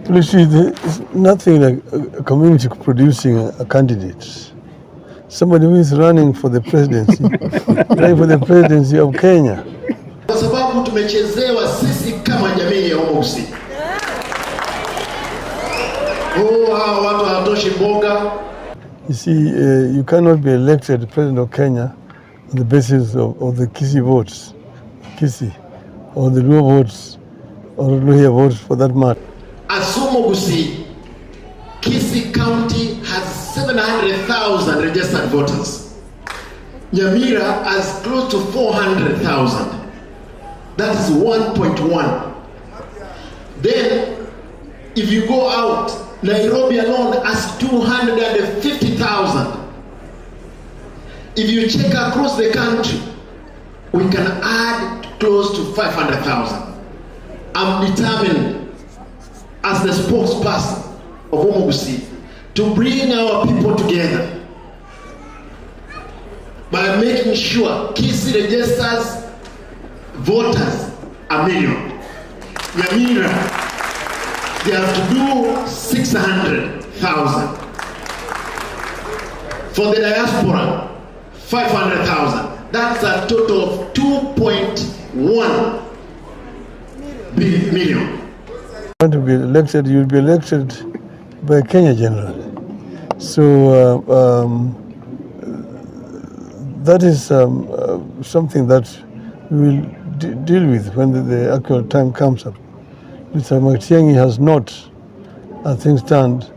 You see, there's nothing like a community producing a candidate. Somebody who is running for the presidency, running for the presidency of Kenya. Kwa sababu tumechezewa sisi kama jamii ya Omogusii. Oh, hawa watu hawatoshi mboga. You see, you cannot be elected president of Kenya on the basis of the Kisii votes, Kisii, or the Luo votes, or Luhya votes for that matter. As Omogusii, Kisii County has 700,000 registered voters. Nyamira has close to 400,000. That is 1.1. Then, if you go out, Nairobi alone has 250,000. If you check across the country, we can add close to 500,000. I'm determined as the spokesperson of Omogusii to bring our people together by making sure Kisii registers voters 1 million. Nyamira, they have to do 600,000. For the diaspora, 500,000. That's a total of 2.1 million. Want to be elected, you'll be elected by Kenya generally. So that is something that we will deal with when the actual time comes up. Mr. Matiang'i has not, as things stand,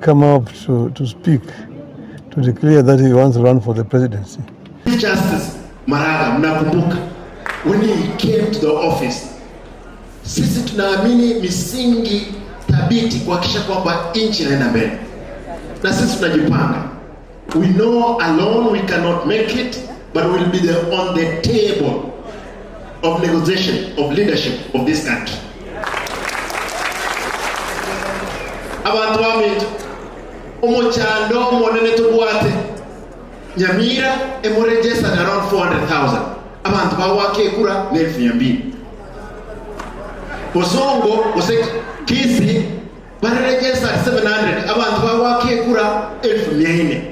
come up to speak, to declare that he wants to run for the presidency. Chief Justice Maraga, mnakumbuka when he came to the office, sisi tunaamini misingi thabiti kuhakikisha kwamba nchi inaenda mbele, na sisi tunajipanga. We know alone we cannot make it, but we'll be on the table of negotiation of leadership of this country. Abantu baminto omuchando omonene tobwate Nyamira emoregistered around 400,000 abantu bawaka ekura na 200,000. Bosongo ose Kisii baregistered 700 abantu bawaka ekura 400,000.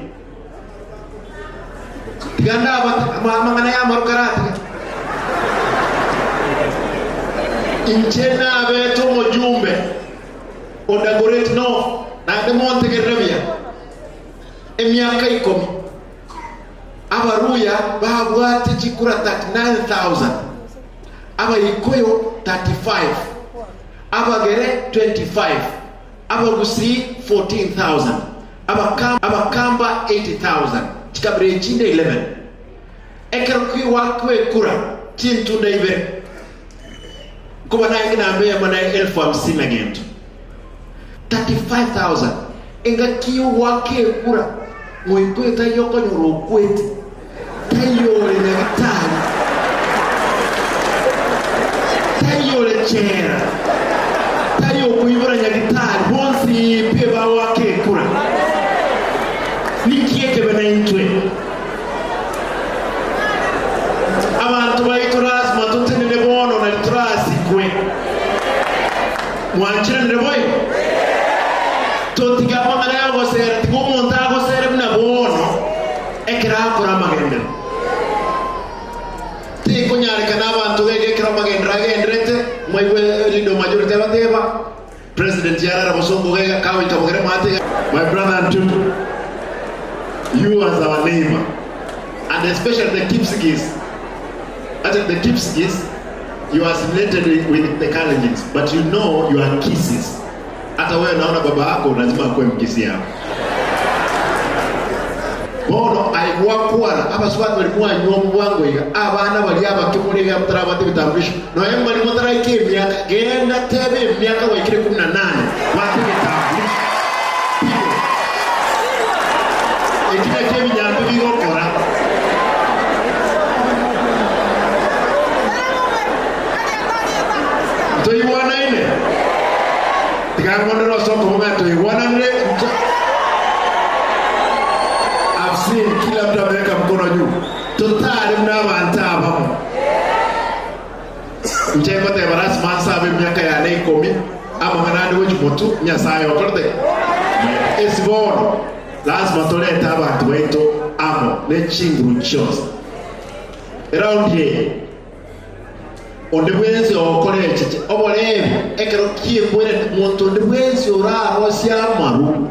Tiganda mangana ya marukarati inchena beto mojumbe odagoret no na demontegerebia emyaka 10 abaruya babwate chikura 39,000, abaikoyo 35, abagere 25, abagusii 14,000, abakamba 80,000, chikabire chinde 11 ekero kwiwa kwekura chintunda ibere kuba naye nambe mana 50,000 na gento 35,000 engakiyo wakekura mwikoyo tayokonyora okwete tayore nyagitari tayore chera tayokuibura nyagitari bonsi pe bawakekura nikiekebe na intwe abantu baitu lazima tutenene bono na turasikwe mwanchiranire boyo totiga amang'ana yagosera tiga omonto agosere buna bono ekero akora amagendero tikonyarekana abantu gegekera amagendero agenderete mwaigwe lido majority abateba president yarara bosongo gega kawaita bogere mate. My brother Ntutu, you as our neighbor and especially the Kipsigis, at the Kipsigis you are assimilated with the Kalenjins, but you know you are Kisis. Hata wewe naona baba yako lazima akuwe Mkisi hapo. Bono aigwa abaswati bali mwanywa mubwango iga abana bali abakimuri bya mutarabati bitambulisho no yemba ni mutaraike emyaka genda tebe emyaka waikire 18 wate bitambulisho. Ekina kyebinyambi bigokora ntoiwanaine tikangondera soko munga toiwananire. I've seen kila mtu ameweka mkono juu. Totali mna abantu abamu nchemba tebarasi mansabe emyaka yane 10 amang'ana Nandi gochi motu Nyasaye okorete esibono lazima toleta abantu baitu amo ne chinguru chionsi around here onde bwensi okore echiche oborebe ekero kiekwere muntu onde bwensi orarosia amaru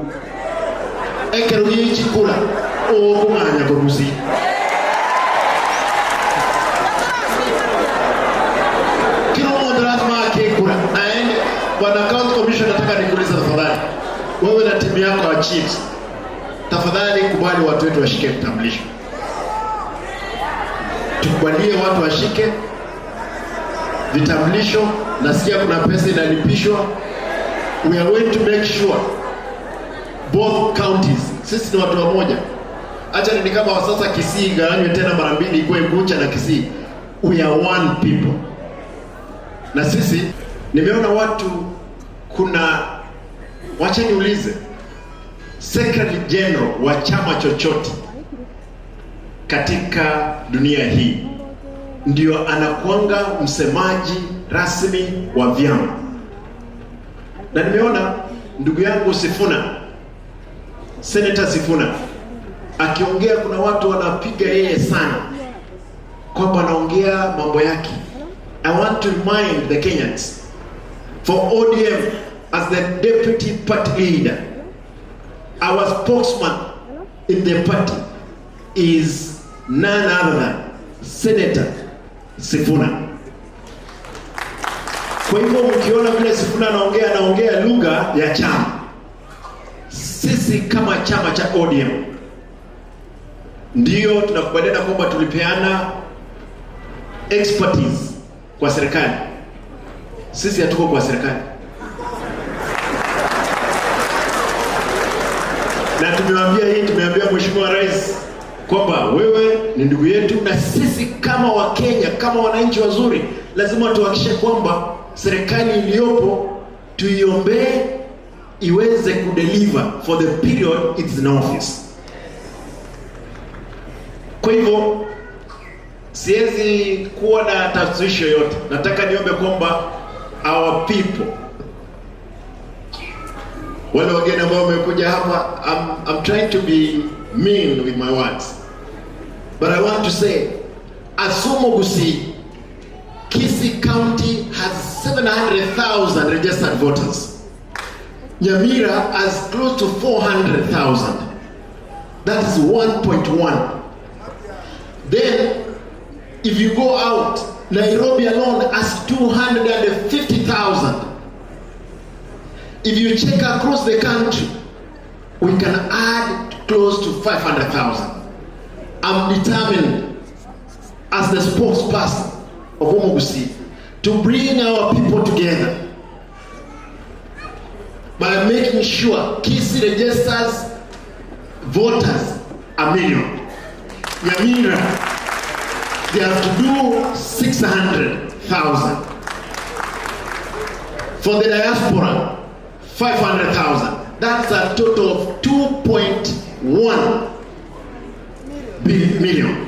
ekero gichikura okung'anya korusi. Kila mtu lazima akikura. Naende bwana county commissioner, nataka nikuulize tafadhali, wewe na timu yako ya chiefs, tafadhali kubali watu wetu washike vitambulisho. Tukubalie watu washike vitambulisho. Nasikia kuna pesa inalipishwa. We are going to make sure both counties, sisi ni watu wamoja. Acha ni kama sasa Kisii igawanywe tena mara mbili ikuwe Gucha na Kisii. We are one people. Na sisi nimeona watu kuna, wacha niulize, Secretary General wa chama chochote katika dunia hii ndio anakuanga msemaji rasmi wa vyama. Na nimeona ndugu yangu Sifuna, Senator Sifuna akiongea, kuna watu wanapiga yeye sana kwamba anaongea mambo yake. I want to remind the Kenyans, for ODM as the deputy party leader, our spokesman in the party is none other than Senator Sifuna. Kwa hivyo mkiona vile Sifuna anaongea, anaongea lugha ya chama. Sisi kama chama cha ODM ndio tunakubaliana kwamba tulipeana expertise kwa serikali. Sisi hatuko kwa serikali. Na tumewaambia hii, tumeambia Mheshimiwa Rais kwamba wewe ni ndugu yetu, na sisi kama Wakenya, kama wananchi wazuri, lazima tuhakikishe kwamba serikali iliyopo tuiombee iweze kudeliver for the period it's in office. Kwa hivyo siwezi kuwa na tafsiri yoyote. Nataka niombe kwamba our people, wale wageni ambao wamekuja hapa, I'm trying to be mean with my words, but I want to say, Asumo Gusii, Kisii County has 700,000 registered voters. Nyamira has close to 400,000. That is 1.1. Then, if you go out, Nairobi alone has 250,000. If you check across the country, we can add close to 500,000. I'm determined as the spokesperson of Omogusii to bring our people together by making sure Kisii registers voters 1 million. Nyamira, they have to do 600,000. For the diaspora, 500,000. That's a total of 2.1 million.